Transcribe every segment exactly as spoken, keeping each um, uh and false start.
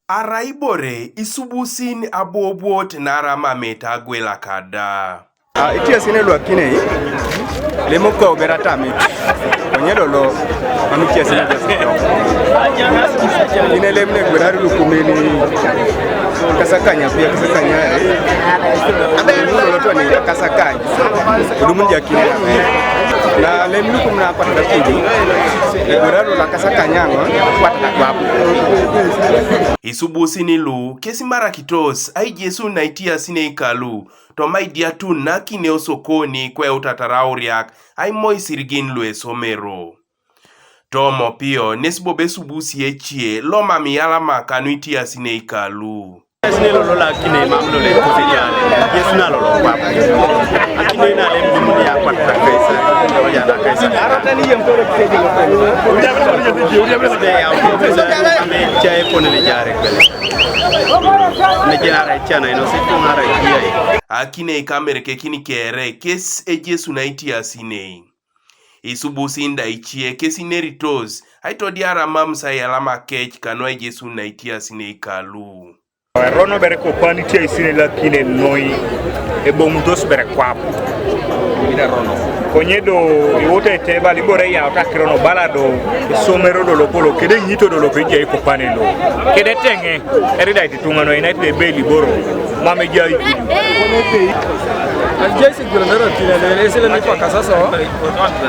Arai bore isubusin abobot nara mamit agwela kada. Ah, itie sine lwa kine yi. Lemo ko bera tamit. Onye lolo. Ami tie sine lwa kine. Ine lem ne gwera ru kumini. Kasa kanya pia, kasa kanya. Abe lolo to ni kasa kanya. Kudumu ya kine. Na lem lukum na kwa kudi. Gwera ru la kasa kanya ngo. Kwa kwa. Isubusin ilu kesi mara kitos ai Jesu na itie sine ikalu. To ma idia tun na kine osokoni kwe utatara uriak ai moi sirgin lwe somero. To mo pio nes bobe subusi echie lo mami yala makanu itie sine ikalu. Sine lolo la kine mam lole kose jale. Yesu na lolo kwa. Akine na lem dumuni ya kwa ta pesa. Lo ya la pesa. Ara tani yem kore kuje. Sine ya ame chai pone le jare kwele. Ne jara chana ino se tun ara jia. Akine kamere ke kini kere kes e Jesu na itie sine. Isubusin da ichie kesi neritos. Ai to diara mam sa yala makech kanu ai Jesu na itie sine ikalu. Rono bere ko pani tie sine la kine noi. E bomu dos bere kwap. Konye do iwote te bali bore ya ota kirono bala do somero do lopolo kede nyito do lope jai ko pane lo. Kede tenge eri dai ti tunga no ina te beli boro. Mame jai. Al jai si gulmero kine le ese le ni kwa kasa so.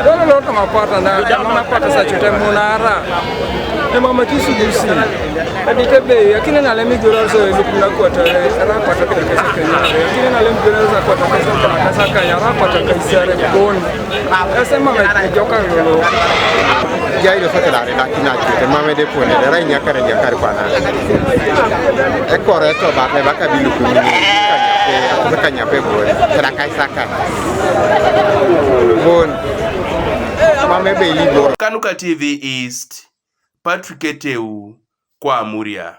Dole lo to mapata na mama pata sa chute munara. E mama kisubusi. Adi te be akine na lemi gura so e lukum na kwata ra kwata kede kese kenya. Akine na lemi gura sa kwata kese kenya kasa kanya ra kwata kese re bon. Ese mama joka lolo. Jairo sa kala re na kina chute mame de pone de ra nyakare nyakare kwana. E kore to ba le ba ka bi lukum ni. Kanya pe, kanya pe bon. Kira kai saka. Bon. Mame be libor. Kanuka T V East. Patrick Eteu kwa Amuria.